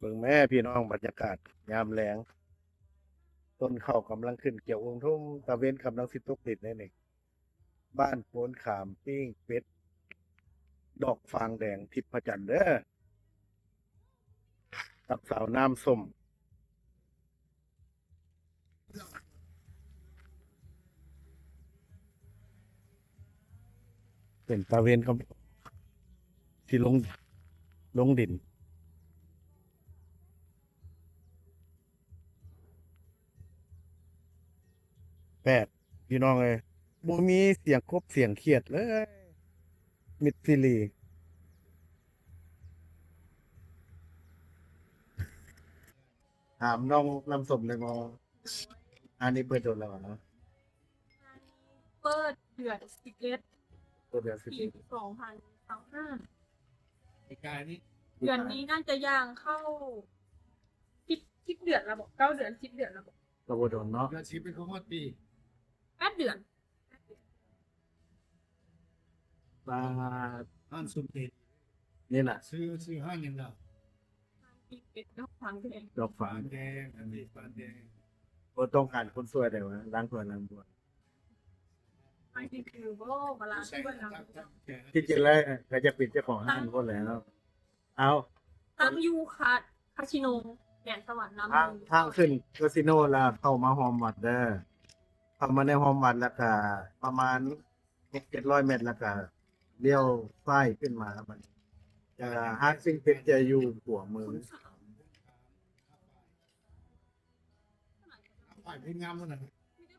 ບິ່ງແມ້ພີ່ນ້ອງ ບັນຍາກາດຍາມແລງ ຕົ້ນເຂົ້າກຳລັງຂຶ້ນກຽວອຸ້ມທຸ່ມ ຕາເວັນກຳລັງຊິຕົກດິນແລ້ວນີ້. ບ້ານໂພນຂາມ ປີ້ງເປັດ ດອກຟາງແດງ ທິບພະຈັນເດີ້ ກັບສາວນ້ຳສົ້ມ. ເປັນຕາເວັນກໍຊິລົງ ລົງດິນ. ແປດ ພີ່ນ້ອງເອີຍ ບໍ່ມີສຽງກົບສຽງຂຽດເລີຍ ມິດຊີລີ. ຖາມນ້ອງນ້ຳສົ້ມໄດ້ບໍ່? ຮ້ານນີ້ເປີດດົນແລ້ວເນາະ? ຮ້ານນີ້ເປີດເດືອນສິບເອັດ ເປີດເດືອນສິບເອັດ ປີສອງພັນຊາວຫ້າ ປີກາຍນີ້ ເດືອນນີ້ໜ້າຈະຍ່າງເຂົ້າ ສິບ ສິບເດືອນແລ້ວບໍ? ເກົ້າເດືອນ ສິບເດືອນແລ້ວບໍ? ກໍບໍ່ດົນເນາະ ເດືອນສິບເປັນຂອງຮອດປີ ແປດເດືອນ. ປາດ ຮ້ານສົມເດັດນີ້ນະ ຊື່ ຊື່ຮ້ານຫຍັງລະ? ຮ້ານປີ້ງເປັດດອກຟາງແດງ ດອກຟາງແດງ ອັນນີ້ຟາງແດງ. ບໍ່ຕ້ອງການຄົນຊ່ວຍແລ້ວ ລ້າງຖ້ວຍລ້າງບ່ວນ. ທີ່ຈິງແລ້ວກໍຢາກເປັນເຈົ້າຂອງຮ້ານພຸ້ນແຫຼະເນາະ. ເອົາ ຕັ້ງຢູ່ຄາ ຄາສິໂນ ແດນສະຫວັນ ທາງ ທາງຂຶ້ນຄາສິໂນ ແລ້ວເຂົ້າມາຮ່ອມວັດເດີ້ ເຂົ້າມາໃນຮ່ອມວັດ ແລ້ວກະປະມານຫົກເຈັດຮ້ອຍແມັດ ແລ້ວກະລ້ຽວຊ້າຍຂຶ້ນມາ ແລ້ວບັດນີ້ ແຕ່ຮ້ານປີ້ງເປັດຈະຢູ່ຂວາມື.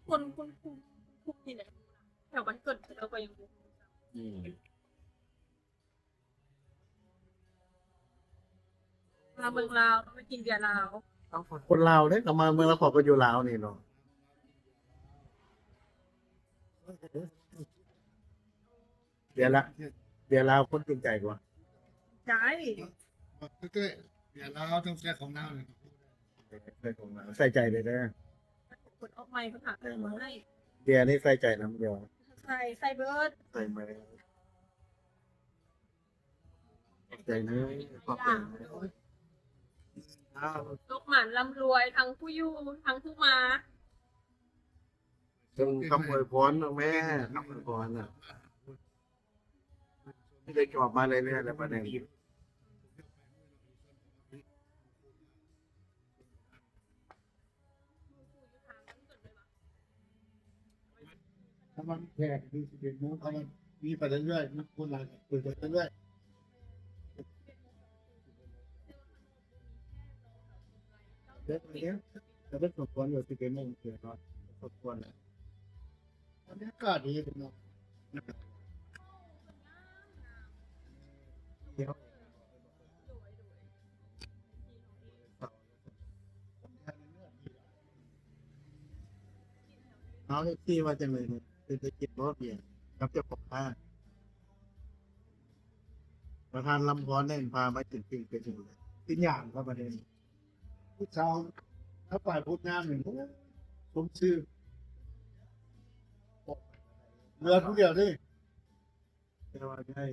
ຄົນ ຄົນຄຸມ ຄົນຄຸມນີ້ແຫຼະ ແຖວບ້ານເກີດເຂົາເຈົ້າກໍຍັງບໍ່ຮູ້ຈັກ. ອືມ ມາເມືອງລາວ ຕ້ອງໄປກິນເບຍລາວ. ເອົ້າ ຄົນລາວເດ້ ກໍມາເມືອງລາວ ເຂົາກໍຢູ່ລາວນີ້ເນາະ. ເບຍລາ ເບຍລາວຄົນຈິງໃຈກວ່າ. ໃຈ ເບຍລາວຕ້ອງໃຊ້ຂອງລາວນີ້ ໃຊ້ຂອງລາວ ໃສ່ໃຈເດີ້. ເພິ່ນອອກໃໝ່ ເພິ່ນຫາເຄື່ອງມາໃຫ້. ເບຍນີ້ໃສ່ໃຈນຳເດ. ໃສ່ ໃສ່ເບິດ ໃສ່ເບິດ. ໃຈເດີ້ ຂອບໃຈເດີ້. ໂຊກໝານລ່ຳລວຍ ທັງຜູ້ຢູ່ ທັງຜູ້ມາ. ເຊິ່ງຄຳອວຍພອນເນາະແມ່ ຄຳອວຍພອນນະ ທີ່ໄດ້ຈອບມາເລື້ອຍໆ ແລ້ວບັດນີ້ ຖ້າມັນແຂກຢູ່ສິບເອັດໂມງ ຖ້າມັນມີໄປເລື້ອຍໆ ມີຄົນຫຼາຍເປີດໄປເລື້ອຍໆ. ເດີ ເດີ ເດີ ສົມຄວນຢູ່ທີ່ເປັນມົງເກີດເນາະ ສົມຄວນແຫຼະ. ບັນຍາກາດດີເນາະ ດຽວ ເອົາ ເອັຟຊີ ວ່າຈັ່ງໃດນີ້ ເປັນຕາກິນບໍ່ເບຍກັບເຈົ້າຂອງຮ້ານ? ປະທານລຳພອນແມ່ນພາມາກິນປີ້ງເປັດ ກິນຫຍັງກັບປະເດັນ ຜູ້ສາວ ຖ້າໄປຜູ້ງາມນີ້ ໂອ້ ສົມຊື່ ເຫຼືອຜູ້ດຽວເດ້. ແຕ່ວ່າໄດ້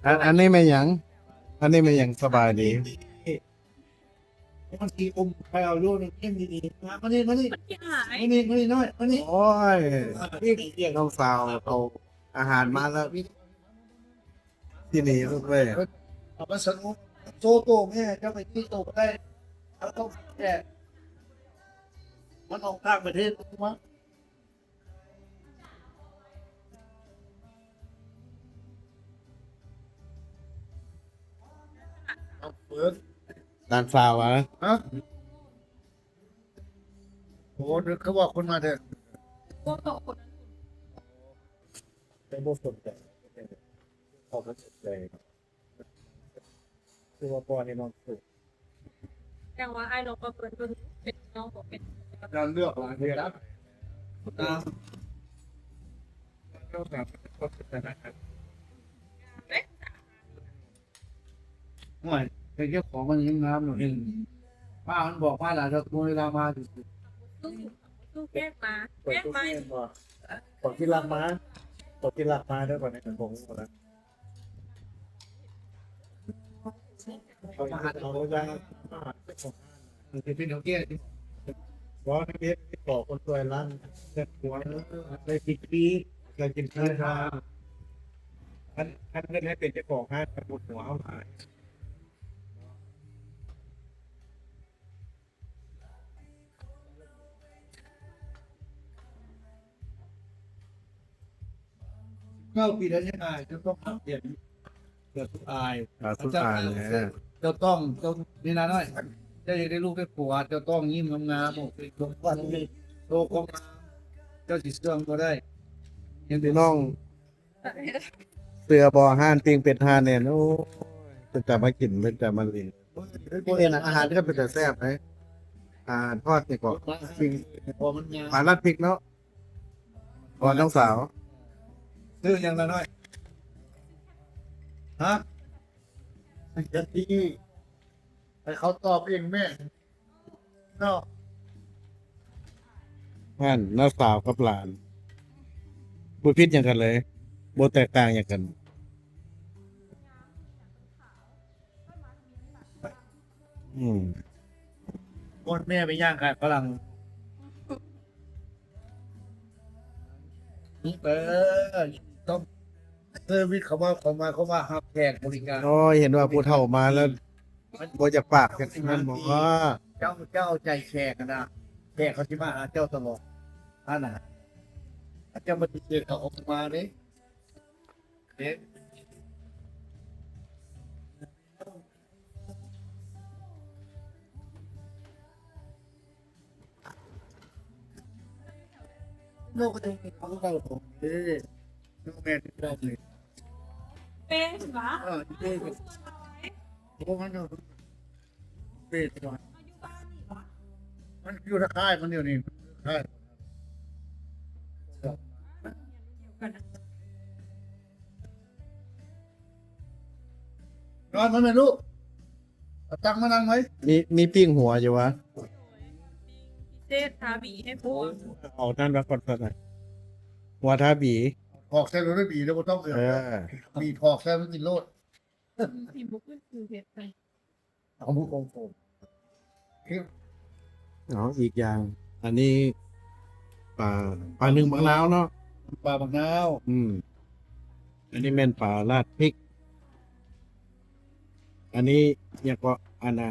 ອັນ ອັນນີ້ແມ່ນຫຍັງ? ອັນນີ້ແມ່ນຫຍັງ? ສະບາຍດີ. ມັນຊິອົມໄປເອົາໂລດ ເຂັ້ມດີໆ ມາ ມານີ້ ມານີ້ ມັນຊິຫາຍ ມານີ້ ມານີ້ນ້ອຍ ມານີ້. ໂອ້ຍ ນ້ອງສາວເອົາອາຫານມາແລ້ວ. ທີ່ນີ້ເວີຍ ເອົາມາສະໜູໂຊໂຕແມ່ ເຈົ້າໄປທີ່ໂຕບໍ່ໄດ້ ເອົາຕ້ອງແກະ ມັນອອກຕ່າງປະເທດມາ. ຫຼານສາວຫວາ? ຮະ? ໂອ້ ນຶກຄືວ່າຄົນມາແທ້. ບໍ່ຕອບຄົນນັ້ນ ແຕ່ບໍ່ສົນໃຈ ເຂົາບໍ່ສົນໃຈ ຄືວ່າບໍ່ໃຫ້ນອນ. ແຕ່ວ່າອ້າຍນ້ອງກໍເພິ່ນເປັນນ້ອງບໍ່ເປັນ ການເລືອກຫຼາຍເທື່ອນະ. ໂອ້ຍ ແຕ່ເຈົ້າຂອງມັນຍັງງາມຢູ່. ອືມ ປ້າມັນບອກມາຫຼາຍ ແຕ່ຄົນເວລາມາຊື່ໆ ສູ້ ສູ້ແກ້ງມາ ແກ້ງມາ. ຂໍກິນລາບມາ ຂໍກິນລາບມາເດີ ບັດນີ້ຜົມບໍ່ໄດ້ ເຂົາມາຫາເຈົ້າ ເຂົາຈະ ເປັນເຖົ້າແກ່ ບໍ່ໄດ້ເຮັດ ຂໍຄົນຊ່ວຍລ້າງເຮືອນຄົວ ໄດ້ກິນຟຣີ ໄດ້ກິນຟຣີ. ຄັນ ຄັນເພິ່ນໃຫ້ເປັນເຈົ້າຂອງຮ້ານ ກະປວດຫົວເຮົາຫຼາຍ. ເກົ້າປີແລ້ວຍັງອາຍ ເຈົ້າຕ້ອງຮັບຮຽນ ຢ່າສູ່ອາຍ ຢ່າສູ່ອາຍແຫຼະ. ເຈົ້າຕ້ອງ ເຈົ້າ ນີ້ນານ້ອຍ ເຈົ້າຢາກໄດ້ລູກໄດ້ຜົວ ເຈົ້າຕ້ອງຍິ້ມງາມໆ ອອກເປັນຂອງຂວັນ ໂຕຂອງງາມ ເຈົ້າຊິເຊື່ອງບໍ່ໄດ້. ເຫັນ ພີ່ນ້ອງ ເຊື່ອບໍ່ ຮ້ານປີ້ງເປັດຮ້ານແໜ້ນ ໂອ້ຍ ເປັນຕາມາກິນ ເປັນຕາມາຫຼິ້ນ. ໂອ້ຍ ເຫັນອາຫານກໍເປັນຕາແຊບເດ້ ອາຫານທອດນີ້ກໍປີ້ງ ປາລາດພິກເນາະ. ກ່ອນນ້ອງສາວ ຊື່ຫຍັງລະນ້ອຍ? ຮະ? ໃຫ້ເຂົາຕອບເອງແມ່ເນາະ. ຫັ້ນ ນ້າສາວກັບຫຼານ ບໍ່ຜິດຫຍັງກັນເລີຍ ບໍ່ແຕກຕ່າງຫຍັງກັນ. ອືມ ໝົດແມ່ໄປຍ່າງຂາຍຝຣັ່ງ. ເອີ ຕ້ອງເຊີວິດ ເຂົາວ່າ ເຂົາໝາຍຄວາມວ່າຮັບແຂກບໍລິການ. ໂອ້ຍ ເຫັນວ່າຜູ້ເຖົ້າມາແລ້ວ ມັນບໍ່ຢາກປາກຈັກນັ້ນບໍ? ເຈົ້າ ເຈົ້າເອົາໃຈແຂກຫັ້ນນະ ແຂກເຂົາຊິມາຫາເຈົ້າຕະຫຼອດຫັ້ນນະ. ເຈົ້າປະຕິເສດເຂົາອອກມາເດ້. ເດ້ ໂລກກໍຈະເປັນຂອງເກົ່າເດ້ ໂລກແມ່ນເຈົ້າເດ້. ເປັນຫວາ? ເອີ ເດ້ ໂອ້ ມັນເປັນຫວາ? ມັນຢູ່ທ້າຍມັນຢູ່ນີ້ ທ້າຍ. ນອນມາແມ່ລູກ ເອົາຕັ່ງມານັ່ງໄວ້. ມີ ມີປີ້ງຫົວຢູ່ຫວາ? ໂດຍ ປີ້ງພິເສດທາບີໃຫ້ພວກ ເອົານັ້ນມາກ່ອນ ກ່ອນນະ ຫົວທາບີ ຖອກໃສ່ໂລດບີ ແລ້ວບໍ່ຕ້ອງເອີ ເອີ ບີຖອກໃສ່ມັນກິນໂລດ. ທີ່ບໍ່ຂຶ້ນຄືເຮັດໄປ ເອົາມືໂກງໂກງ ເອົາອີກຢ່າງ ອັນນີ້ປາ ປາໜຶ້ງບັກນາວເນາະ ປາບັກນາວ. ອືມ ອັນນີ້ແມ່ນປາລາດພິກ ອັນນີ້ຫຍັງເກາະ ອັນນ່າ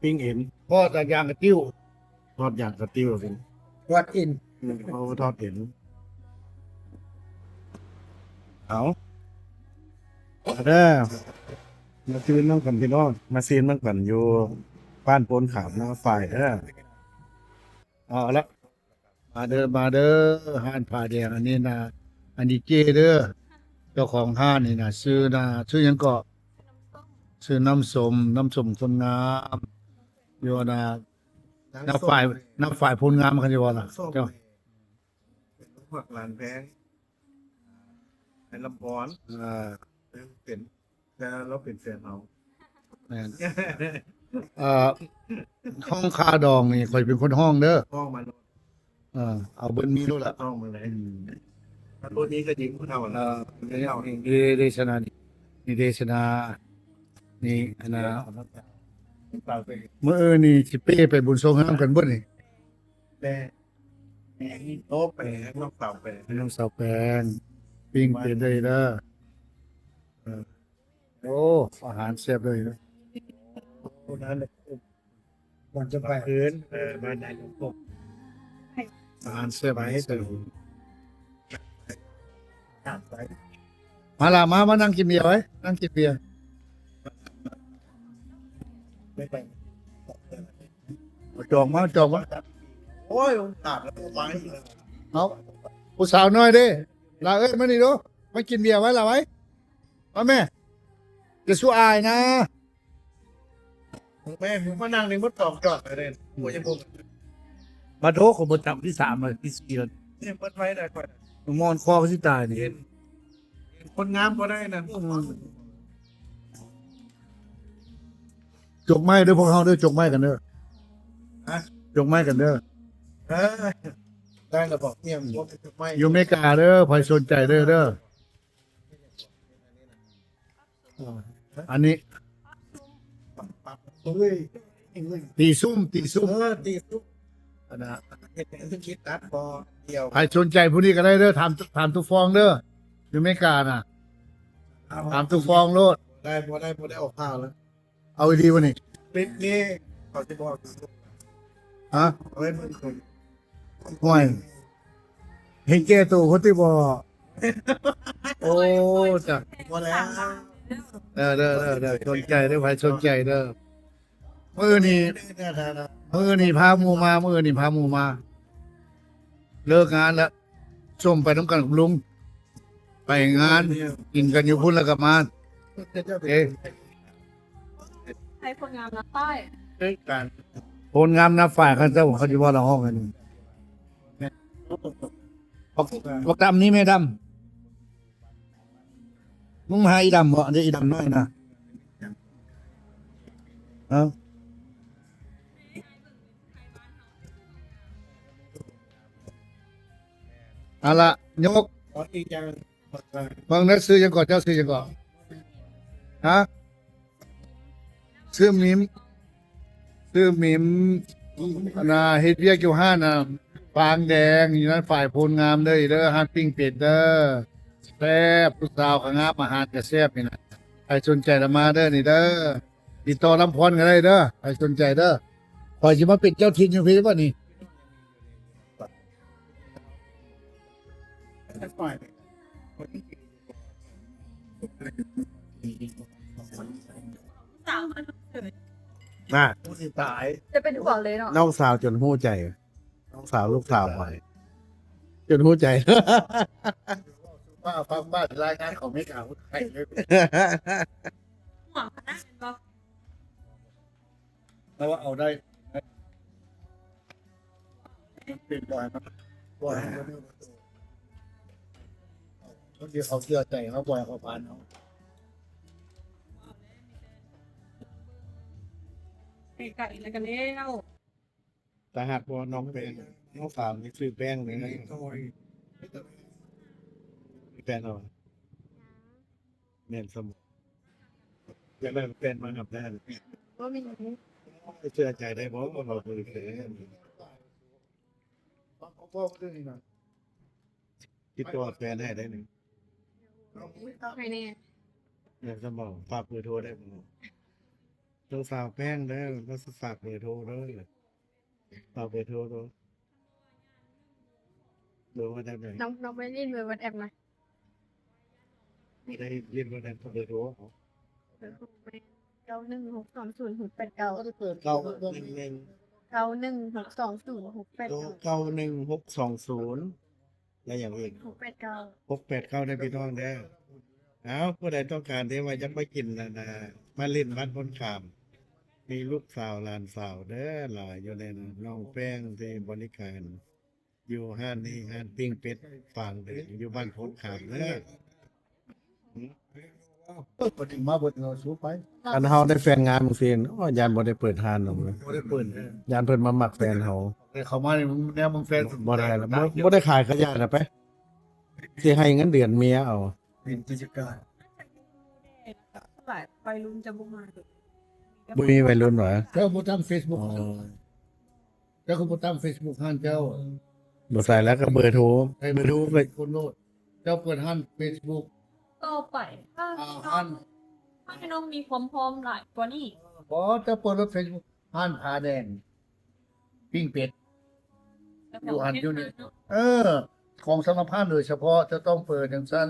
ປີ້ງເອັນ ທອດຢາງກະຕິ້ວ. ທອດຢາງກະຕິ້ວຊິ ທອດເອັນ ອືມ ເອົາທອດເອັນ. ເອົາ ມາເດີ ມາຊີມນຳກັນພີ່ນ້ອງ ມາຊີມນຳກັນຢູ່ບ້ານໂພນຂາມນາຝ້າຍເດີ. ເອົາລະ ມາເດີ ມາເດີ ຮ້ານຜາແດງ ອັນນີ້ນະ ອັນນີ້ເຈ້ເດີ ເຈົ້າຂອງຮ້ານນີ້ນະ ຊື່ນະ ຊື່ຫຍັງເກາະ? ຊື່ນ້ຳສົ້ມ ນ້ຳສົ້ມຄົນງາມ ຢູ່ນະ ນາຝ້າຍ ນາຝ້າຍໂພນງາມ ຄັນຊິເວົ້ານະ ເຈົ້າ ເປັນລູກຮັກຫຼານແພງ ໃຫ້ລຳພອນ ເອີ ເປັນ ແຕ່ລາວເປັນແຟນເຮົາ. ແມ່ນ ເອີ ຫ້ອງຄ່າດອງນີ້ຂ້ອຍເປັນຄົນຮ້ອງເດີ ຮ້ອງມາໂລດ. ເອີ ເອົາເບິດມີໂລດລະ ເອົາມາເລີຍ. ອືມ ຖ້າບໍ່ມີກໍຢືມຜູ້ເຖົ້າ ເອີ ເອີ ເດ ເດຊະນານີ້ ເດຊະນານີ້ ອັນນ່າ ມື້ອື່ນນີ້ຊິເປ້ໄປບຸນຊ່ວງງາມກັນເບິດນີ້. ແຕ່ ໂອ້ ແປງ ນ້ອງສາວແປງ ນ້ອງສາວແປງ ປີ້ງເປັນໄດ້ເດີ. ເອີ ໂອ້ ອາຫານແຊບເລີຍ ໂອ້ ນັ້ນ ມັນຈະໄປ ເອີ ມາໄດ້ ອາຫານແຊບ ອາຫານແຊບ. ມາລະ ມາ ມານັ່ງກິນເບຍໄວ້ ນັ່ງກິນເບຍ. ຈອງມາ ຈອງມາ. ໂອ້ຍ ໂອກາດແລ້ວບໍ່ໄປ. ເອົາ ຜູ້ສາວນ້ອຍເດ້ ຫຼ້າເອີຍ ມານີ້ດູ ມາກິນເບຍໄວ້ຫຼ້າໄວ້ ມາແມ່ ຢ່າສູ່ອາຍນະ. ແມ່ ມານັ່ງນີ້ໝົດສອງຈອດເລີຍ ໂອ້ຍ ບໍ່ ບາດໂທ ຂ້ອຍບໍ່ຈັບທີສາມເລີຍ ທີສີ່ແລ້ວ ນີ້ເປີດໄວ້ໄດ້ຂ້ອຍ ມ່ອນຄໍຊິຕາຍນີ້. ເຫັນ ເຫັນຄົນງາມບໍ່ໄດ້ນະ. ຈົກໄມ້ເດີພວກເຮົາເດີ ຈົກໄມ້ກັນເດີ. ຮະ? ຈົກໄມ້ກັນເດີ. ເອີ ໄດ້ລະບອກ ອີ່ຫຍັງ ຈົກໄມ້ ຢູ່ເມກາເດີ ໃຜສົນໃຈເດີ ເດີ. ອັນນີ້ ເອີຍ ຕີຊຸ່ມ ຕີຊຸ່ມ ເອີ ຕີຊຸ່ມ ອັນນະ ເຮັດເປັນທຸລະກິດຕັດບໍ່ດຽວ. ໃຜສົນໃຈຜູ້ນີ້ກໍໄດ້ເດີ ຖາມ ຖາມຕຸຟອງເດີ ຢູ່ເມການະ ຖາມຕຸຟອງໂລດ. ໄດ້ບໍ່ໄດ້ ບໍ່ໄດ້ອອກຂ່າວແລ້ວ. ເອົາອີ່ຫຼີບໍ່ນີ້? ຄລິບນີ້ເຂົາຊິບອກ. ຮະ? ເອົາໄວ້ເບິ່ງຄົນ ຫ້ວຍ ເຫັນແກ່ໂຕພຸ້ນຕິບໍ່? ໂອ້ ຈ້ະ ບໍ່ແລ້ວ. ເດີ ເດີ ເດີ ສົນໃຈເດີ ໃຜສົນໃຈເດີ. ມື້ນີ້ ມື້ນີ້ພາໝູ່ມາ ມື້ນີ້ພາໝູ່ມາ ເລີກງານແລ້ວ ຊົມໄປນຳກັນກັບລຸງ ໄປງານ ກິນກັນຢູ່ພຸ້ນແລ້ວກໍມາ. ເອ ໃຫ້ຄົນງາມນາຝ້າຍ ຄືກັນ ຄົນງາມນາຝ້າຍ ເຂົາເຈົ້າ ເຂົາຊິເວົ້າລາວຮ້ອງກັນ. ບັກ ບັກດຳນີ້ແມ່ດຳ ມຶງມາຫາອີດຳບໍ່? ອັນນີ້ອີດຳນ້ອຍນະ. ເອົາ ເອົາລະ ຍົກ ເບິ່ງເດີ ຊື່ຫຍັງເກາະ? ເຈົ້າຊື່ຫຍັງເກາະ? ຮະ? ຊື່ມິມ ຊື່ມິມ ອັນນ່າ ເຮັດວຽກຢູ່ຮ້ານ ອ່າ ຟາງແດງ ຢູ່ນັ້ນ ຝ້າຍໂພນງາມເດີ ເດີ ຮ້ານປີ້ງເປັດເດີ ແຊບ ຜູ້ສາວກໍງາມ ອາຫານກໍແຊບນີ້ນະ. ໃຜສົນໃຈລະມາເດີນີ້ເດີ ຕິດຕໍ່ລຳພອນກໍໄດ້ເດີ ໃຜສົນໃຈເດີ. ຂ້ອຍຊິມາເປັນເຈົ້າຖິ່ນຢູ່ພີ້ບໍ່ນີ້? ສາວມັນເຂີນ ນະ ຊິຕາຍ ຈະເປັນຫົວເລີຍເນາະ. ນ້ອງສາວຈົນຮູ້ໃຈ ນ້ອງສາວລູກສາວຂ້ອຍຈົນຮູ້ໃຈ. ປ້າຟັງບ້ານລາຍງານຂອງເມກາ ໃຫ້ເລີຍ ຫວງຂະໜາດນັ້ນບໍ່? ແຕ່ວ່າເອົາໄດ້ ເປັນບໍ່ໃຫ້ມັນ ບໍ່ໃຫ້ມັນ ຄົນທີ່ເຂົາເຊື່ອໃຈເຮົາ ບໍ່ໃຫ້ເຂົາຜ່ານເຮົາ. ໄກໆ ແລ້ວກໍແລ້ວ. ຕາຮັກບໍ່ນ້ອງແປ້ງ? ນ້ອງສາວນີ້ຊື່ແປ້ງເລີຍນະ. ແປ້ງເອົາ ແມ່ນສະໝໍ ຢາກໄດ້ແຟນມາຮັບແດ່. ບໍ່ມີ. ເຊື່ອໃຈໄດ້ບໍ່ວ່າເຮົາເປັນແຟນ? ຕິດຕໍ່ແຟນໃຫ້ໄດ້ນີ້. ໃຫ້ແດ່. ແມ່ນສະໝໍ ຝາກເບີໂທໄດ້ບໍ່? ນ້ອງສາວແປ້ງເດີ ລາວຊິຝາກເບີໂທເດີ. ຝາກເບີໂທໂລດ. ເບີວັອດແອັບເລີຍ. ນ້ອງ ນ້ອງໄປຫຼິ້ນເບີວັອດແອັບນະ. ບໍ່ໄດ້ຫຼິ້ນວັອດແອັບ ເບີໂທ. ເກົ້າໜຶ່ງຫົກສອງສູນຫົກແປດເກົ້າ. ເກົ້າໜຶ່ງ ເກົ້າໜຶ່ງຫົກສອງສູນຫົກແປດເກົ້າ. ເກົ້າໜຶ່ງຫົກສອງສູນ ແລ້ວຫຍັງອີກ? ຫົກແປດເກົ້າ ຫົກແປດເກົ້າ ເດີພີ່ນ້ອງເດີ. ເອົາ ຜູ້ໃດຕ້ອງການທີ່ວ່າຢາກມາກິນ ອັນນ່າ ມາຫຼິ້ນບ້ານໂພນຂາມ ມີລູກສາວຫຼານສາວເດີ ຫຼາຍຢູ່ໃນນັ້ນ. ນ້ອງແປ້ງທີ່ບໍລິການຢູ່ຮ້ານນີ້ ຮ້ານປີ້ງເປັດຟາງເດີ ຢູ່ບ້ານໂພນຂາມເດີ. ເອີ ເພິ່ນມາເບິດເນາະ ສູໄປ. ຄັນເຮົາໄດ້ແຟນງາມຈັ່ງຊີ້ ໂອ້ ຢ້ານບໍ່ໄດ້ເປີດຮ້ານດອກເວີຍ. ບໍ່ໄດ້ເປີດເດີ ຢ້ານເພິ່ນມາມັກແຟນເຮົາ. ແຕ່ເຂົ້າມານີ້ ແນວເບິ່ງແຟນ ບໍ່ໄດ້ລະ ບໍ່ ບໍ່ໄດ້ຂາຍຂະຫຍາດລະໄປ. ຊິໃຫ້ເງິນເດືອນເມຍເອົາ. ເປັນກິດຈະການ ຫຼາຍໄວລຸ້ນຈະບໍ່ມາ. ບໍ່ມີໄວລຸ້ນຫວາ? ເຈົ້າບໍ່ຕັ້ງເຟສບຸກ. ອໍ ເຈົ້າຄືບໍ່ຕັ້ງເຟສບຸກຮ້ານເຈົ້າ? ບໍ່ໃສ່ແລ້ວ ກໍເບີໂທ ໃສ່ເບີໂທໄປຄົນໂລດ. ເຈົ້າເປີດຮ້ານເຟສບຸກຕໍ່ໄປ ຖ້າ ອ່າ ນ້ອງ ຮ້ານ ຖ້ານ້ອງມີຄວາມພ້ອມຫຼາຍກວ່ານີ້. ບໍ່ ເຈົ້າເປີດລົດເຟສບຸກ ຮ້ານຜາແດງ ປີ້ງເປັດ ຢູ່ຫັ້ນຢູ່ນີ້. ເອີ ຂອງສຳລັບຮ້ານໂດຍສະເພາະ ເຈົ້າຕ້ອງເປີດຈັ່ງຊັ້ນ.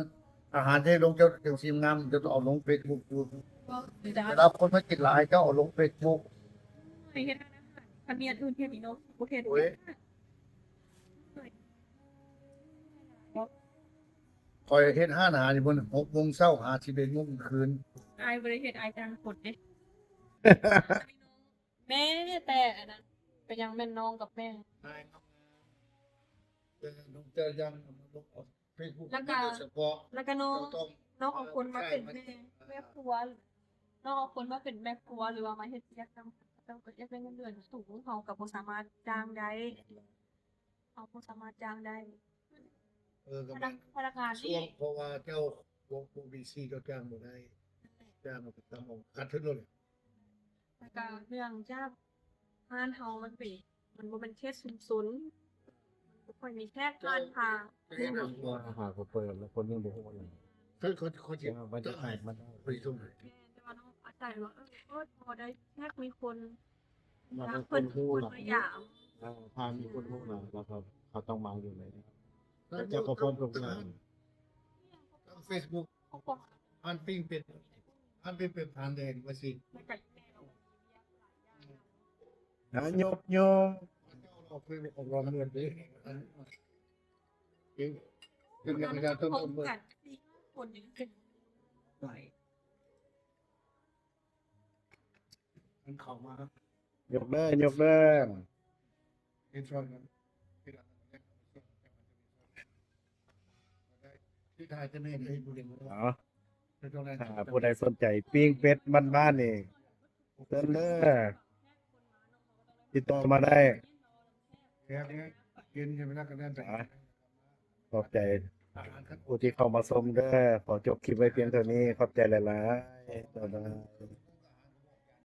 ອາຫານທີ່ລົງ ເຈົ້າຈັ່ງຊິງາມ ເຈົ້າຕ້ອງເອົາລົງເຟສບຸກຢູ່. ເວລາຄົນມາກິນຫຼາຍ ເຈົ້າເອົາລົງເຟສບຸກ. ເຮັດຮ້ານອາຫານ ຄັນມີອັນອື່ນເຮັດນີ້ເນາະ ບໍ່ເຮັດ ໂອ້ຍ ຂ້ອຍເຮັດຮ້ານອາຫານຢູ່ພຸ້ນ ຫົກໂມງເຊົ້າຫາສິບເອັດໂມງກາງຄືນ. ອ້າຍບໍ່ໄດ້ເຮັດ ອ້າຍຈ້າງຄົນເດ້. ແມ່ແຕ່ອັນນັ້ນ ເປັນຫຍັງແມ່ນນ້ອງກັບແມ່ ແຕ່ນ້ອງຈະຍັງເອົາມາລົງອອກ Facebook ແລ້ວກໍ ໂດຍສະເພາະ ແລ້ວກໍນ້ອງ ເຈົ້າຕ້ອງ ນ້ອງເອົາຄົນມາເປັນແມ່ ແມ່ຄົວ ນ້ອງເອົາຄົນມາເປັນແມ່ຄົວ ຫຼືວ່າມາເຮັດວຽກນຳ ເຂົາເຈົ້າກໍຢາກໄດ້ເງິນເດືອນສູງ ເຮົາກໍບໍ່ສາມາດຈ້າງໄດ້ ເຮົາບໍ່ສາມາດຈ້າງໄດ້. ເອີ ກໍແມ່ນ ພະນັກງານນີ້ ເພາະວ່າເຈົ້າບໍ່ ບໍ່ມີຊື່ ເຈົ້າຈ້າງບໍ່ໄດ້ ຈ້າງກໍຕ້ອງເອົາ ຂາດທຶນໂລດ. ແລ້ວກໍເນື່ອງຈາກຮ້ານເຮົາມັນເປັນ ມັນບໍ່ແມ່ນເຂດຊຸມຊົນ ມັນບໍ່ຄ່ອຍມີແຂກຜ່ານຜ່ານ ເຮັດໃຫ້ ວ່າຫາກໍເປີດແລ້ວຄົນຍັງບໍ່ຮູ້ຫຍັງ ເຂົາ ເຂົາ ເຂົາຊິ ເຈົ້າ ມັນຈະຂາຍມັນໄປສົ່ງ ແມ່ນ ແຕ່ວ່າເຮົາອາໄສວ່າ ເອີ ພໍໄດ້ແຂກມີຄົນ ມາ ເພິ່ນ ເພິ່ນຮູ້ ເພິ່ນ ລະ ມາຢາມ ເອີ ຖ້າມີຄົນຮູ້ລະ ແລ້ວເຂົາ ເຂົາຕ້ອງມາຢູ່ແລ້ວ ເຈົ້າກໍພ້ອມທຸກຢ່າງ ທາງ Facebook ຮ້ານປີ້ງເປັນ ຮ້ານປີ້ງເປັນຜ່ານແດນວ່າຊີ້ ນະ ຍົກໂຍ ເຈົ້າເຮົາເຄີຍອອກລອງເງິນເດ້ ເປັນ ເປັນຫຍັງຈະຕ້ອງເປີດ ຄົນນີ້ ມັນເຂົ້າມາ ຍົກເດີ ຍົກເດີ ເຮັດຊ່ອຍກັນ ທີ່ຖ້າຈະແມ່ນເຮັດບໍ່ໄດ້ ເອົາ ຖ້າຜູ້ໃດສົນໃຈປີ້ງເປັດບ້ານໆນີ້ ເຊີນເດີ ຕິດຕໍ່ມາໄດ້ ແຊບເດ້ ກິນໃຫ້ມັນນັກກັນແໜ່ໄປ ອ່າ ຂອບໃຈຜູ້ທີ່ເຂົ້າມາຊົມເດີ. ຂໍຈົບຄລິບໄວ້ພຽງເທົ່ານີ້. ຂອບໃຈຫຼາຍໆ. ບາຍບາຍ.